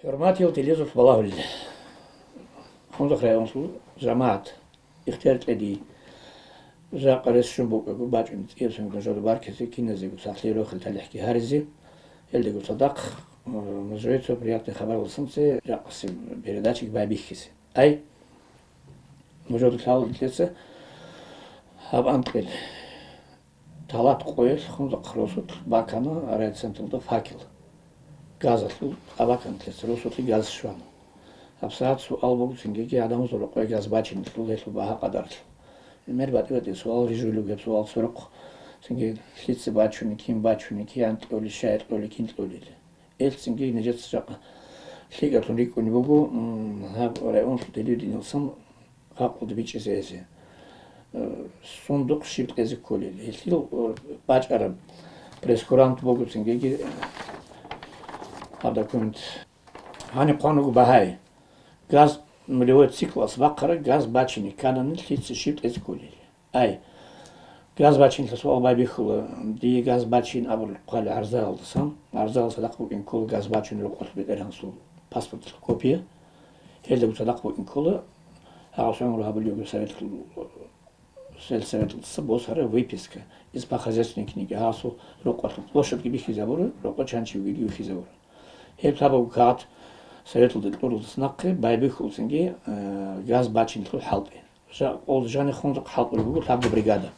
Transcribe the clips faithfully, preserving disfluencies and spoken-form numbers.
ХӀурматиял телезул балагьулел, Хунзахъ районалъул жамагӀат, ихтияр кьеди, жакъа рес щун букӀаго бачӀун цӀиясунго жодо баркизе киназего сахлъи рохел талихӀги гьаризе, гьелдаго цадахъ, э, нужее цо приятный хабар лъугьунзе жакъаси передачаги байбихьизе. Ай, нужеда лъала дица гьаб анкьил. Талат къоялъ Хунзахъ росулъ бакана райцентралда факел. Газалъул абаканлъица росулъе газ щвана. ГьабсагӀат суал буго цинги гьадамазул рокъой газ бачинелъул гьелъул багьа-къадарлъи. Гьеб батӀи-батӀи суал рижулев гьеб суал сорухъ цинги лъица бачуни, кин бачуни, киян кьоли, щай кьоли, кин кьолили. Гьелъ цинги нижеца жакъа лъикӀаблъун рикӀкӀунеб буго, м, гьаб районалъул телевидениялъан къакъуда бичӀчӀизе гьезе. Э, сундукъ щиб кьезе кколел. Гьелъил, э, бачӀараб прескурант буго цинги гьаб документ. Гьаниб хъван руго багьай. Газ нулевой циклалъ бахъараб газ бачине кканани лъица щиб кьезе кколел. Ай, газ бачинлъи суал байбихьула, дие газ бачин абураб хъвалеб гӀарзаялдасан. ГӀарзаялда цадахъ букӀин ккола газ бачунеб рокъоб бетӀергьанасул паспорталъул копия. Гьелдаго цадахъ букӀин ккола, гьагъас гӀумру гьабулеб сельсоветалдаса босараб выписка из по хозяйственной книге, гьасул рокъолъул площадьги бихьизабура, рокъо чанчивгиги вихьизабура. Гьеб лъабабго кагъат советалда кьуралдаса нахъе байбихьула цинги, э, газ бачинлъул хӀалтӀи. Жа-, къол жанихъ Хунзахъ хӀалтӀулеб буго лъабго бригада.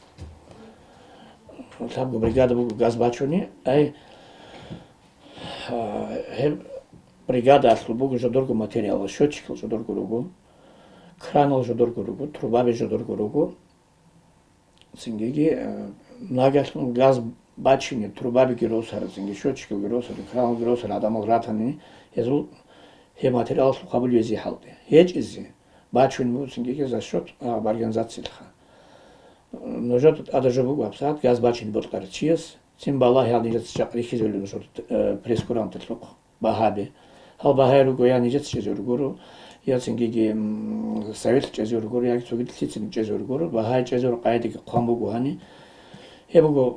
Лъабго бригада буго газ бачуни, ай, а, гьеб бригадалъул буго жодорго материал, счётчикал жодорго руго, кранал жодорго руго, трубаби жодорго руго. Цинги, а, нагагьлъун газ бачине трубабиги росараб, цинги счётчикалги росараб, краналги росараб гӀадамал ратани, гьезул гьеб материалалъухъ гьабулеб гьезие хӀалтӀи. ГьечӀезе бачунеб буго цинги за счёт, а, организациялъха. Нужеда тӀадаб жо буго гьабсагӀат газ бачине бокьарав чияс, цин балагье гьал нижеца жакъа рихьизабулеб нужер, э, прескуранталъухъ багьаби. Гьал багьаби руго я нижеца чӀезе ругоро, я цинги, м, советалъ чӀезе ругоро, яги цогидал лъицаниги чӀезе ругоро, багьаби чӀезе ругоро, къагӀидаги хъван буго гьани. Гьеб буго,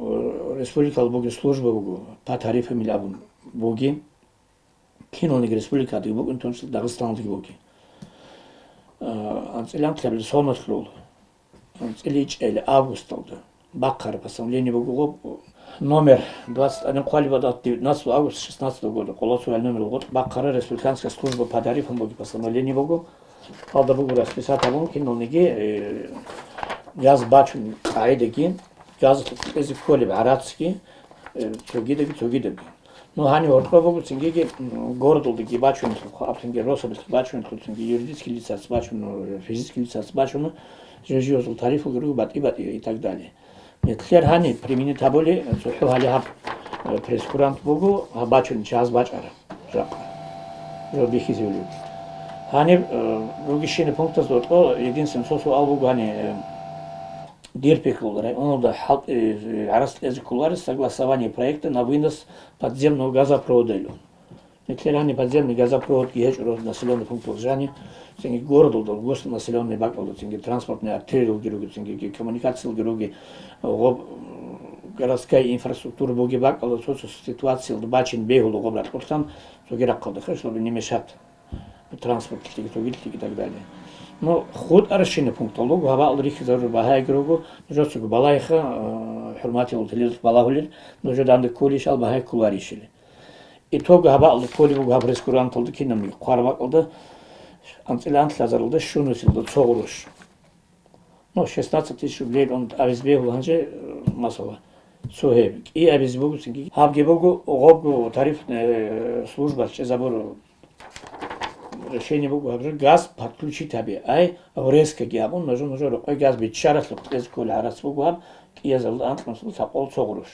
э, республикалда бугеб служба буго, по тарифам абун бугеб. Киналниги республикадаги букӀин, в том числе Дагъистаналдаги бугин. А, анцӀила анлъабилеб соналъул анцӀила ичӀел августалда бахъараб постановление буго гъоб, номер двадцать один, хъвалеб бадат девятнадцатого августа шестнадцатого года, къоло цоял номер гъоркь бахъараб республиканская служба по тарифам бугеб постановление буго. Гьалда буго расписать гьабун киналниги, э, газ бачун къагӀидаги, газалъухъ кьезе кколеб гӀарацги, э, цогидаги, цогидаги. Ну, гьанив гьоркьоб буго, цинги, м, городалдаги бачунелъул, хъа-, аб цинги росабилъги бачунелъул, цинги юридический лицаца бачуна, физический лицаца бачуна, жо-, жо-, жо-, тарифалги руго, батӀи-батӀи и так далее. Нилъер гьаниб применить гьабули, цохӀо гьале гьаб, э, прескурант буго, гьаб бачун чияс бачӀараб жакъа. Жо бихьизевли. Гьаниб, э, ругищина пунктазда гьоркьо, единственный цо суал буго гьани, э, Дир пикрулда, районалда хӀалтӀи, э, гӀарац кьезе кколареб согласование проекта на вынос подземного газопровода илан. Нилъер гьаниб подземный газопроводги гьечӀо рос населённый пункталда жаниб, цинги городалда, гос населённый бакӀалда, цинги транспортный артериялги руги, цинги коммуникациялги руги, гъоб, м, городская инфраструктура бугеб бакӀалда, цо-цо ситуациялда бачин бегьула гъоб ракьулъан, цоги рахъалда, хе, чтобы не мешать транспортлъиги, цогидалъиги и так далее. Ну, хутӀаращинаб пунктал руго, гьабаал рихьизарураб багьаиги руго, нужецаго балагьеха, э, хӀурматиял телезул балагьулел, нужер данде кколищал багьай кколарищали. Итог гьабаал кколеб буго гьаб прескуранталда кинабниги хъвараб бакӀалда, анцӀила анлъазаралда щунусилда цо гъурущ. Ну, шестнадцать тысяч рублей он абизе бегьула гьанже, э, масала. Цо гьеб. КӀиабизе буго цинги. Гьабги буго, гъобго тариф, э, службалъ чӀезабур решение буго гьаб жо, газ подключить гьабе. Ай, врезкаги абун, нужо, нужо рокъой газ биччаралъухъ кьезе кколеб гӀарац буго гьаб, кӀиязалда анкьнусилда лъабкъоялда цо гъурущ.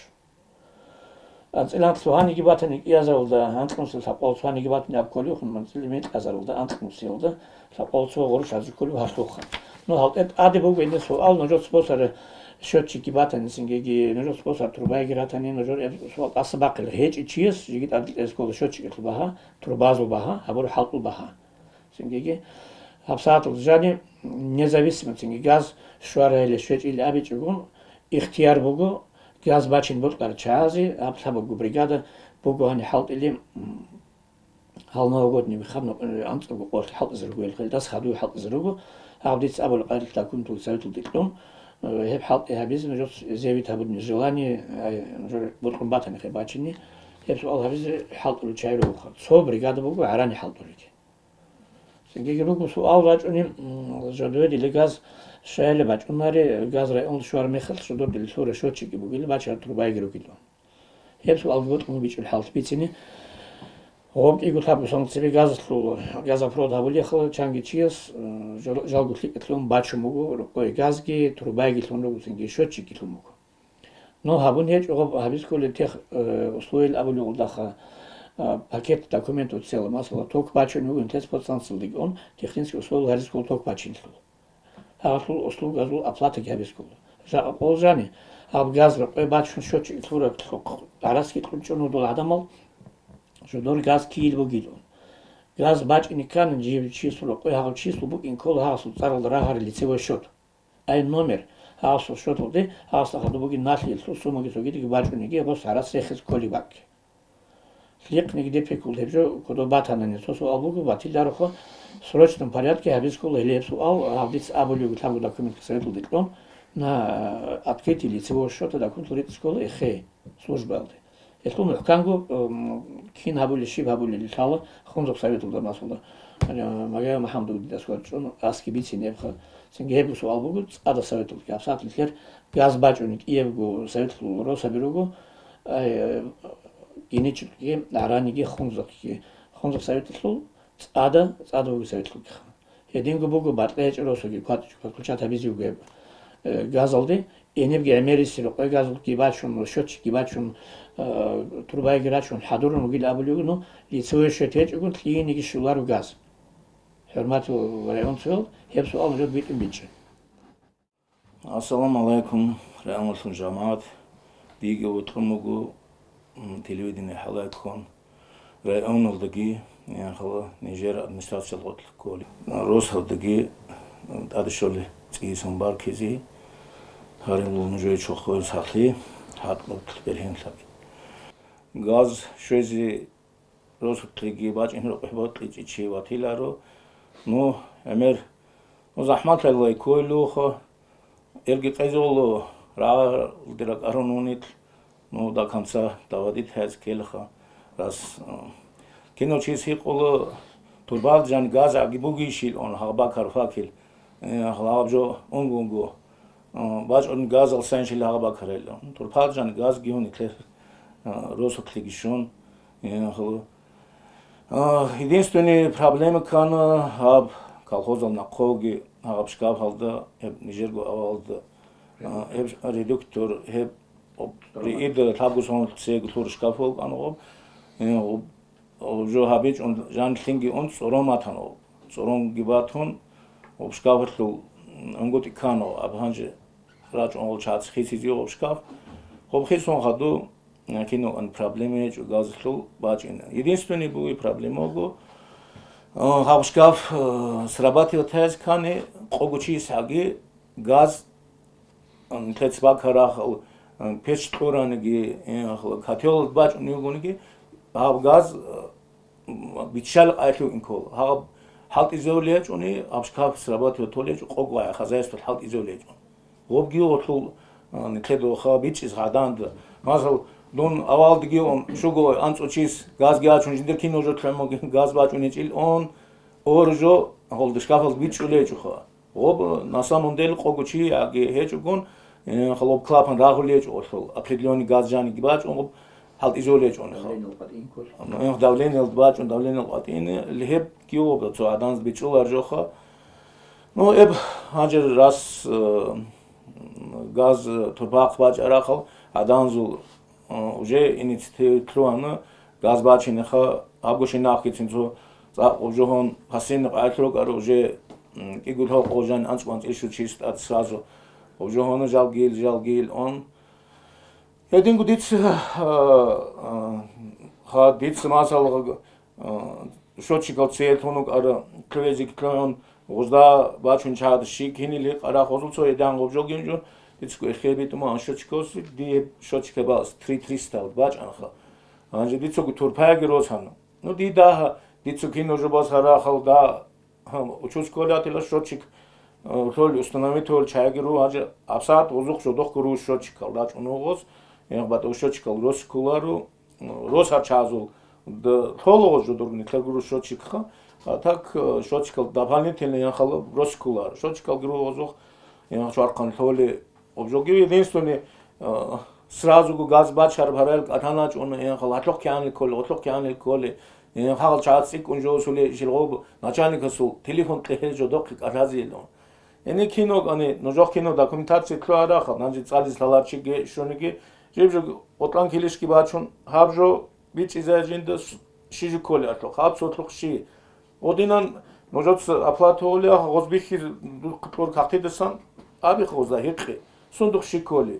АнцӀила анлъ гьаниги батани кӀиязавалда, анкьнусил лъабкъоялда гьаниги батани абкколевхъун, анцӀила микьазаралда, анкьнусиялда лъабкъоялда цо гъурущ гьазе кколев гьалъухъа. Ну, гьалтӀе тӀаде буго гьенир суал, нужер спосоре счётчикги батани, цинги нужер спосор трубаги ратани, нужер эб-, суал тӀаса бахъила. ГьечӀев чияс жеги тӀаде кьезе ккола счётчикалъул багьа, трубазул багьа, гьабураб хӀалтӀул багьа. Цинги гьабсагӀаталда жаниб независимо цинги газ щварайилан щвечӀилан абичӀого, ихтияр буго газ бачин бокьарал чагӀазе, гьаб лъабабго бригада буго гьаниб хӀалтӀилеб, м, Гьал новогодний хаб анцӀго къоялъ хӀалтӀизе руго, гьел дас хадув хӀалтӀизе руго. Гьаб дица абула къайилъ документалги советалде кьун, э, гьеб хӀалтӀи гьабизе нужеца заявить гьабуни желание, ай, нужер бокьун батани хъе бачине. Гьеб суал гьабизе хӀалтӀулел чагӀи ругоха. Цо бригада буго гӀарани хӀалтӀулелги. Цинги руго суал рачӀуни, м, жодое диле газ щайила бачӀунаре, газ районал щвар мехалъ жодор диле лъура счётчикги бугила, бачараб турбайги ругила. Гьеб суалги бокьун бичӀчӀул хӀалтӀи бицине. Гъоб кӀиго лъабго сон цебе газалъул, газопровод гьабулехъала чанги чияс, э, жал-, жалго лъикӀлъун бачун буго, рокъой газги, турбайги лъун руго, цинги счётчикги лъун буго. Ну, гьабун гьечӀо гъоб гьабиз кколеб тех, э, условиял абулеб гъолдаха, э, пакет документов цела, масала, ток бачун буго, нилъеца подстанциялдеги ун, технический условиял гьаризккола ток бачинлъул. Гьалъул услугазул оплатаги гьабиз ккола. Жа-, къол жани, гьаб газ рокъой бачун счётчик лъураб лъухъ гӀарацги кьун чӀун вугел гӀадамал, жодор газ ккийил бугилан. Газ бачӀине ккани, жив числу рокъой гьав числу букӀин ккола гьасул цӀаралда рагьараб лицевой счёт. Ай номер, гьасул счёталде гьасда хадуб бугин налъиялъул суммаги цогидеги бачӀунеги гъос гӀарац рехиз кколеб бакӀги. Лъикъниги дипекул гьеб жо кодоб батанани, цо суал буго, батиларо хо, срочном порядке гьабиз ккола гьеле гьеб суал, гьаб дица абулев лъабго документги советалде кьун, на открытие лицевого счёта документал ритӀиз ккола эхе службаялде. Гьелъул мухӀканго, м, кин гьабулел, щиб гьабулел лъала Хунзахъ советалда, масала, э, Магомед МухӀамадовги дидаса вачӀун, аски бицин гьебха. Цинги гьеб суал буго, цӀада советалги, гьабсагӀат нилъер газ бачӀунеб кӀиябго советалъул росаби руго, ай, э, Геничикги, ГӀараниги, Хунзахъги. Хунзахъ советалъул цӀада, цӀада буго советалгиха. Гьединго буго бакьа гьечӀо росаги, кватӀичӀо подключать гьабизе буго гьеб, э, газалде, гьенибги гӀемерисел къой газулги бачун, счётчикги бачун, э, турбайги рачун хӀадурун вугил абулев, ну, лицевой счёт гьечӀогун лъиениги щоларо газ. ХӀурматиял районцоял, гьеб суал нужер битӀун бичӀчӀи. Ассаламу гӀалайкум, районалъул жамагӀат. Диги вокьун буго, м, телевидение хӀалаяккун, районалдаги, яхъала нижер администрациялъ гъоркь кколеб. Росалдаги, м, тӀаде щолеб цӀийисан баркизе, гьарилъул нужее чохъоял сахлъи, хӀакълъи бергьенлъаби. Газ щвезе росулъеги бачӀин рукъ бокьичӀев чи ватиларо. Ну, гӀемер, ну, захӀматалъе кколелъулха, элги къезуло, рагъалде ракӀарун унел, ну, до конца доводить гьаризе ккелаха. Раз, э, кинав чияс гьикъула, турбаялда жан газги бугищилан гьагъ бакараб факил, э, гьагъаб жо унго-унго, э, бачӀун газалдасанищила гьагъ бакарайилан. Турбаялда жан газги гьунилъе, э, росулъеги щун, э, гьалу. А, единственный проблема ккана гьаб колхозал нахъоги, гьаб шкафалда, гьеб нижерго авалда, а, гьеб редуктор, гьеб риида лъабго сон цеги лъур шкаф вукӀана гъоб. Э, гъоб, гъоб жо гьабичӀун, жан лъинги ун цӀорон батана гъоб. ЦӀоронги батун, гъоб шкафалъул, м, унгутӀи ккана гъоб, аб гьанже рачӀун гъол чагӀаз хисизе гъоб шкаф. Гъоб хисун хаду, киналъан проблема гьечӀо газлъул бачӀина. Единственный бугеб проблема буго, а, гьаб шкаф, а, срабатывать гьаризе ккани, къого чиясги газ, а, нилъеца бакарахъал, а, печь кьураниги, э, котелалда бачӀунев вугониги, гьаб газ, а, биччал къайлъугӀин ккола. Гьаб хӀалтӀизевли гьечӀони, гьаб шкаф срабатывать гьолей гьечӀо, къого гьай хозяйствоялъ хӀалтӀизевли гьечӀо. Гъобги гъолъул, а, нилъеда ваха бичӀчӀиз гӀаданда. Масал, дун авалдеги ун щуго анцӀго чияс газги гьачун жиндир кино жо лъугӀун бугин газ бачӀуничӀил ун, ор жо гъолда шкафалда бичӀчӀулей гьечӀоха. Гъоб, на самом деле, къого чи яги гьечӀогун, э, гъоб клапан рагьулей гьечӀо гъолъул, определённый газ жаниги бачӀун гъоб хӀалтӀизевли гьечӀониха. Давлениялда къватӀин ккола. Ну, э, давлениялда бачӀун, давлениялда къватӀине, гьебги гъоб цо гӀаданзда бичӀчӀулар жоха. Ну, эб гьанже рас, э, газ, э, турпахъ бачӀарахъал гӀаданзул, э, уже инициатива лъугьана газ бачинеха, абго шинахъгицин цо цӀакъ гъоб жо гьун, пасинни къайгъулъ рукӀар уже, м, кӀиго лъабго къо жан анцӀ-анцӀила щучис тӀад сразу. Гъоб жо гьуна жалгил, жалгил он. Гьединго дица, а, а, ха, дица масала, а, счётчикал цеялъун вукӀара, квезик лъугӀун, гъужда бачун чагӀада щи кинили къарахъ гъозул цо гьедин гъоб жо гин жо, дицаго эхе битӀума счётчикалси, дие счётчикал балас три триста бачӀанха. Гьанже дицаго турпаяги росана. Ну, дида гьа, Дица кино жубаз гьарахъалда, гьам, учуз кколатила счётчик, э, лъолли установить гьол чагӀиги ру, гьанже абсат гъозухъ жодохъго ру счётчикал рачӀун вугъос, э, батӀу счётчикал рос кколаро, э, рос гьар чагӀазул д-, лъоло гъоз жодоргни кьаргуру счётчикха, а так, э, счётчикал дополнительно янхала рос кколаро. Счётчикалги ру гъозухъ, э, чвархъан лъоле, Обжоги единственный, э, сразу газ бачараб гьарал кӀатаначӀун, э, гьалъухъ кигӀанил кколи, гъолъухъ кигӀанил кколи, э, гьагъал чагӀаз цӀикӀкӀун жо сули жилгъоб начальникасул телефон кьехӀел жо дохъи кӀалъазейилан. Яни кино кӀани, нужехъ кино документация лъугьарахъа, нанжи цӀализ лъаларчиги щуниги, жиб жо къотӀлан килищги бачун, гьаб жо бичӀчӀизай жинда с-, щи жо кколи алъухъ, гьаб цолъухъ щи. Гъодинан нужеца оплата гьолеха, гъозбихьи кьур кахъидасан абихъ гъозда гьикъи, сундухъ щи кколи.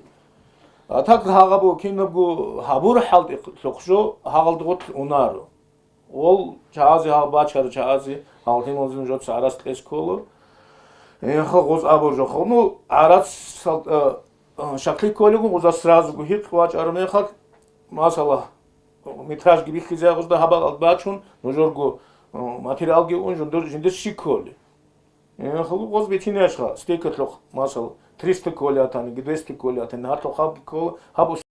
А так гьагъабу кинабго гьабур хӀалтӀи лъухъ жо гьагъалда гъорлъ унаро. Гъол чагӀазе гьал бачара чагӀазе гьал гьималзин нужеца гӀарац кьес ккола. Инха гъоз абур жо хъуну гӀарац сал-, а, а, шакли кколигун гъоза сразу гьикъ вачӀараб мехалъ, масала, метражги биххизе гъозда гьабал бачун, нужерго, а, материалги ун жиндир, жиндир щи кколи. Э, хъулухъ гъоз битинешха, стейкалъухъ, масал, триста кколи атани, двести кколи атани, гьалъухъ гьаб ккола, гьаб ус-,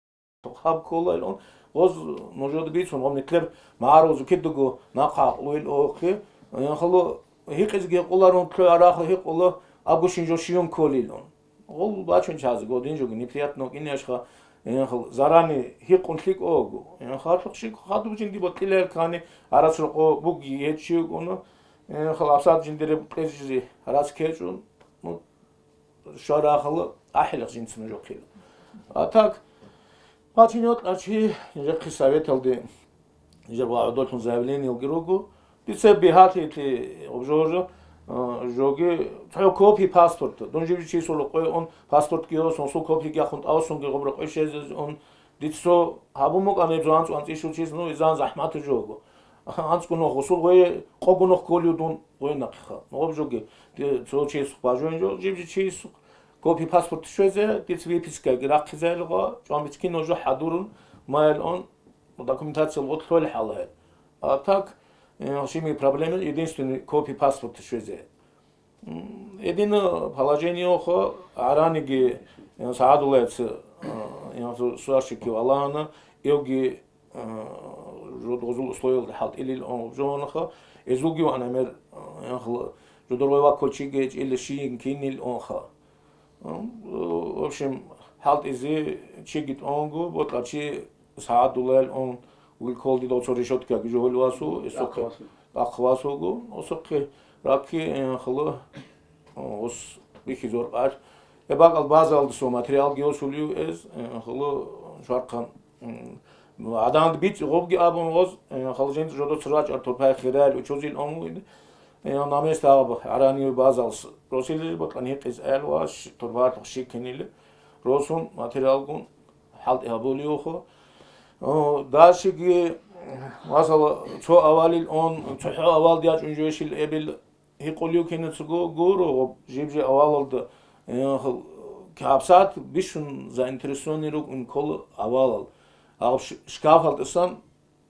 гьаб ккола илан, гъоз нужеда бицун, гъом нилъер магӀарулазул кидаго нахъа гӀакълуил охъе, э, хъулу гьикъизги гьекъоларун, лъугӀарахъа гьекъола, абгощин жо щиюн кколилан. Гъол бачун чазе, годин жоги, неприятно кинешха, э, хъул зарани гьикъун лъикӀ ого. Э, халлъухъ щи хадуб жинди бокьилел кани, арас рокъо буги гьечи юкӀуна, Э, хал абсат жиндире кьезизе гьарас ккечӀун, ну, щварахъала ахӀилах жинца нужехъила. А так, бачине кьарчи, нижехъе советалде, нижер вагӀудолъун заявлениялги руго. Дица бигьалъи ити обжожа, э, жоги, цо копи паспорт. Дун жиб чи сулукъой он паспорт гиос, он сул копи гяхун тӀаусунги гъубра къой шезез он Дицо гьабун букӀана гьеб зо анцӀго анцӀишул чияс, ну, изан захӀматаб жо буго. АнцӀго нух гъусул гъое, къого нух кколев дун гъой нахъеха. Нугъаб жоги, ди-, цо чияс бажуин жо, жиб-жи чияс копи паспорт щвезе, диц выпискаги рахъизайилгъа, чӀван бицкин нуж хӀадурун, майил он, документация лъолел хӀала гьеб. А так, э, шими проблема, единственный копи паспорт щвезе. М, гьедин положениеха гӀараниги, э, СагӀадуллаевца, э, э, су-, сварщикив алагьана, эвги, э, жодгъузул условиялда хӀалтӀилил он жонаха, эзулги ван гӀемер, э, жодор вай ваккулчиги гьечӀила шийин кинил онха. М, в общем, хӀалтӀизе чиги тӀонгу, бокьа чи СагӀадуллаел он, вилколдидал цо решёткаги жо гьолвасу, эсухъе ахъвасу. Ахъвасугу, осухъе ракки, э, хала, э, ос бихьизор къалъ. Э, бакӀал базалдасо материалги осулив эз, э, хала швархъан, м, ну, адамда бицӀи гъобги абун гъоз, э, хала жинца жодоца рачӀар турпай хирал учузил ому, э, намес тагъаб гӀаранив базалс. Росилил бакьан гьикъиз айл ва ш-, турпалъухъ щиккинили росун материалгун хӀалтӀи гьабулиуху. О, дальшеги, масала, цо авалил он, цохӀо авал дячӀун жойшил эбел гьикъулев кинацаго гуро, гъоб жиб-жи авалалда, э, хал-, кабсат бищун заинтересованный рукӀун ккола авалал. Гьаб ш-, шкафал тӀасан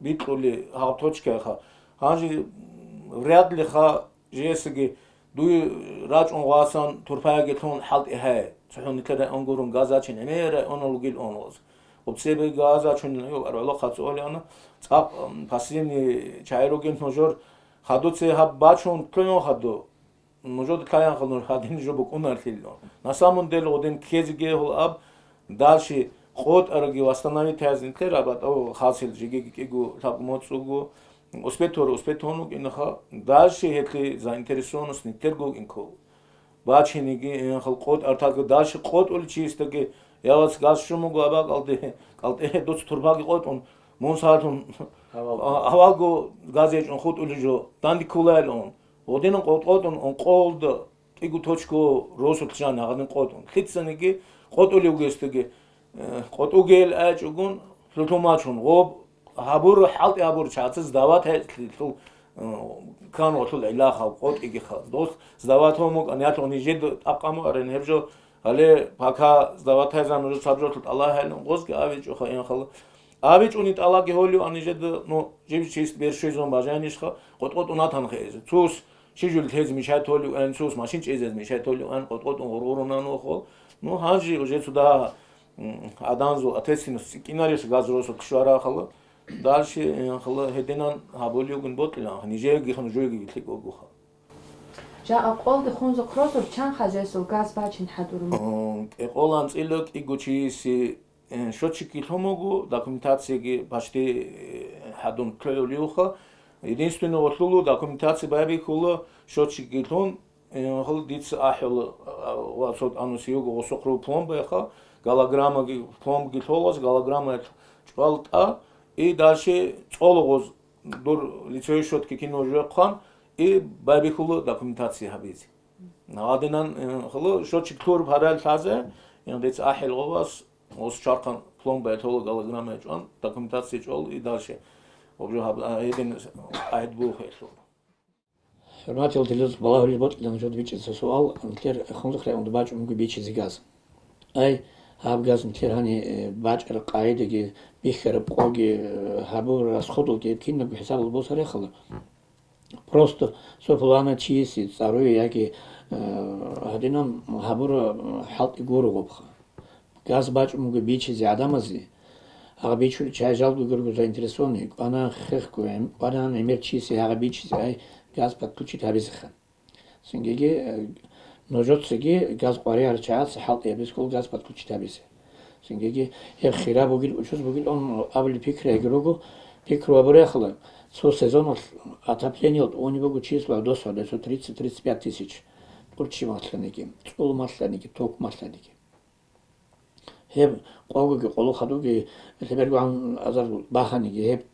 бикьули гьаб точкаха. Гьанже, м, вряд ли ха жесаги дуй рачӀун гъасан турпаяги лъун хӀалтӀи гьай. ЦохӀо нилъер район гурун газачин гӀемер районал ругил онгъоз. Гъубцебе газачун гӀолохъа цӀолиана, цӀакъ, м, пассивный чагӀи ругин нужер хадуце гьаб бачун лъугӀун хаду. Нужеда каянхъа нуж гьадин жо букӀунарлъилан. На самом деле гъудин ккезеги гьул аб, дальше къотӀараги восстановить гьазин тер абатӀав хасил жигиги кӀиго лъаб моцӀуго, успеть вара, успеть гьун вукӀинаха, дальше гьелъи заинтересованность нилъерго вукӀин ккол. Бачиниги, э, хал къотӀар тӀаги дальше къотӀуличи чиясдаги, я вац, газ щун буго абакъалде, кӀалтӀе дуц турбаги къотӀун, мун сагьатун, Гьавал. А, гьавалго газ гьечӀун хутӀулев жо, данде кколайилан. Гъодинан къотӀ-къотӀун, къолда кӀиго точка росулъ жан гьагъадин къотӀун. Лъицаниги къотӀулев гьесдаги, э, къотӀугел айчӀугун, лъулъумачун, гъоб гьабур, хӀалтӀи гьабур чаца сдават гьечӀлъи лъул, э, кан гъолъул гӀилахал къотӀигиха. Дос сдават гьомукӀан, ялъугъ нижеда тӀакъаму арен гьеб жо, гьале пока сдават гьайзан нужеца гьаб жотлъ тӀалай гьайлун, гъозги авичӀоха, инхал АбичӀони тӀалаги гьолев ан нижеда, ну, жиб чист бершуйзун бажайнишха, къотӀ-къотӀун атанха эзе. Цус чи жул тезе мешай толев ан, цус машин чӀезез мешай толев ан, къотӀ-къотӀун гъургъурун ан вохол. Ну, гьанжи уже цуда, м, аданзул ответственность цӀикӀкӀинарес газ росу кшварахала. Дальше, э, хала гьединан гьабулевгун бокьилан, нижеги хун жуйги лъикӀ бугоха. Жа акъолги хунзухъ росур чан хажесул газ бачин хӀадурун? М, кӀикъолан цӀила кӀиго чиясе Э, счётчикги лъун буго, документацияги почти, э, гьадун кколевха. Единственное, гъолъулу документация байбихьула, счётчикги лъун, э, гъол дица ахӀула, а, ва сот анусиюго гъосухъ ру пломбаха, голограммаги, пломбги лъолас, голограмма чӀвал тӀа, и дальше цӀолугъоз дур лицевой счётги кино жвехъан, и байбихьула документация гьабизе. Гьадинан, э, гъоло счётчик тур парал лъазе, э, дица ахӀил гъовас, Ус чархъан пломба лъола голограмма чӀван, документация чӀвал и дальше. Обжо гьаб-, а, гьедин гӀайд бугьелъул. ХӀурматиял телезул балагьулел бокьилан жод бичӀчӀица суал, нилъер Хунзахъ районда бачӀун буго бичизе газ. Ай, гьаб газ нилъер гьани, э, бачӀараб къагӀидаги, бихьараб къоги, э, гьабураб расходулги кинабго хӀисабал босарехала. Просто цо пуланав чиясе цӀаруе яги, э, гьадинаб гьабура, э, хӀалтӀи гуро гъобха. Газ бачӀун буго бичизе гӀадамазе, гьагъа бичулел чагӀи жалго гурого заинтересованный, кӀвана хехго, гӀем-, кӀванан гӀемер чиясе гьагъа бичизе, ай, газ подключить гьабизеха. Цингиги, э, нужецаги газ къваригӀарал чагӀаца хӀалтӀи гьабизе ккола газ подключить гьабизе. Цинги гьеб хира бугил, учуз бугил ун абулеб пикри гьагир руго, пикру абурехъала, цо сезоналъ отоплениялда уни буго число досуде, цо тридцать-тридцать пять тысяч, тӀурччи малъаниги, цӀул малъаниги, ток малъаниги. Гьеб къогоги къоло хадуги лъеберго гӀан азар баханиги, гьеб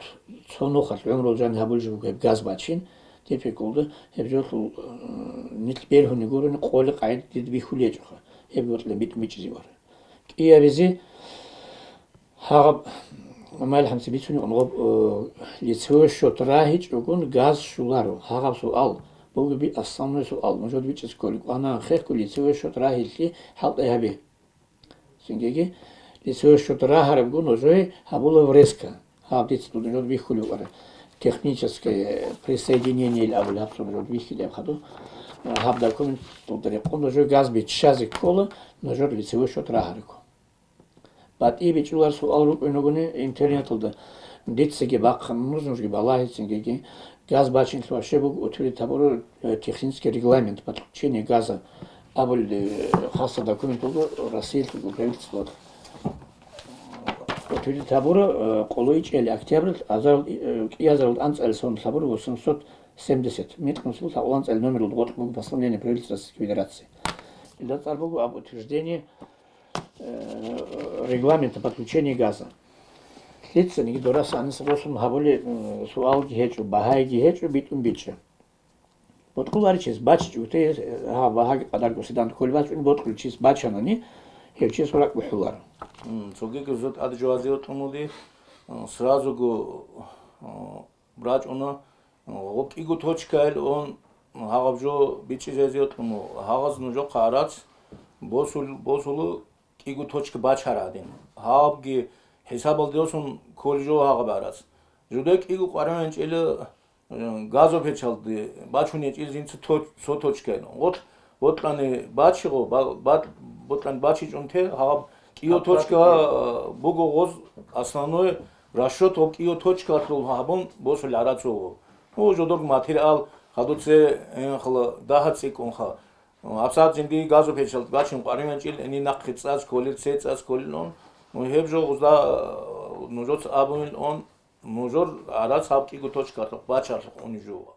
цо нухалъ гӀумрул жан гьабулеб жо буго гьеб газ бачин, дир пикрулда гьеб жолъул, э, нилъ бергьуни гурони къоли къагӀида дида бихьулей гьечӀоха, гьеб гьоркье битӀун бичӀчӀизе вара. КӀиабизе гьагъаб, гьамал гьанже бицунеб гъоб, э, лицевой счёт рагьичӀогун газ щоларо. Гьагъаб суал буго би-, основной суал. Нужеда бичӀчӀизе кколеб, кӀвана хехго лицевой счёт рагьилъи хӀалтӀи гьабе. Цинги лицевой счёт рагьарабго нужее гьабула врезка. Гьаб дица нужеда бихьулев вара. Техническое присоединение абулеб гьаб нужеда бихьилеб хадуб. Гьаб документалда рекъон нужее газ биччазе ккола, нужер лицевой счёт рагьарабго. БатӀи бичӀчӀулар суал рукӀине ругони интернеталда. Дицаги бахъана, нужножги балагьицин геги. Газ бачинлъи вообще буго утвердить гьабура, э, технический регламент подключения газа абулеб, э, хасаб документ буго Россиялъул правительствоялъ. Утвердить гьабура, э, къоло ичӀел октябрь азарал, э, кӀиазарал анцӀал сон лъабура восемьсот семьдесят, микьнусул лъабкъоялда анцӀал номералда гъоркь буго постановление правительства Российской Федерации. Илда цӀар буго об утверждении э, регламента подключения газа. Лъицаниги дораса гьаниса босун гьабулеб, э, суалги гьечӀо, багьаиги гьечӀо, битӀун бичӀчӀа. Бокьуларев чияс бачичӀого те, э, гьаб багьаги къадарго седан кколеб бачӀун, бокьулев чияс бачанани, гьев чияс ракӀ бухӀуларо. М, цогиги зо тӀад жавазе тӀамуди, м, сразуго, м, рачӀуна, гъо кӀиго точкаялъ ун гьагъаб жо бичӀчӀизезе йокьуна, гьагъаз нужехъа гӀарац босул-, босула кӀиго точка бачараб гӀадин. Гьабги хӀисабалде росун кколеб жо гьагъаб гӀарац. Жуде кӀиго къваригӀинчӀила, э, газопечалде бачун гьечӀила жинца то-, цо точкаялъ. Гъолъ бокьани бачигъо, ба-, ба-, бокьани бачичӀун те, гьаб кӀиго точка, э, буго гъоз основной расчёт гъоб кӀиго точкалъул гьабун босулел гӀарац вуго. Ну, жодор материал хадуце, э, хала дагьа цӀикӀкӀунха. Абсат жинди газопечалд бачин къваригӀинчӀил, гьениб нахъе цӀац кколел, це цӀац кколел ун. Ну, гьеб жо гъузда, э, нужец абунел ун, нужер гӀарац гьаб кӀиго точкалъухъ бачалъухъ унеб жо.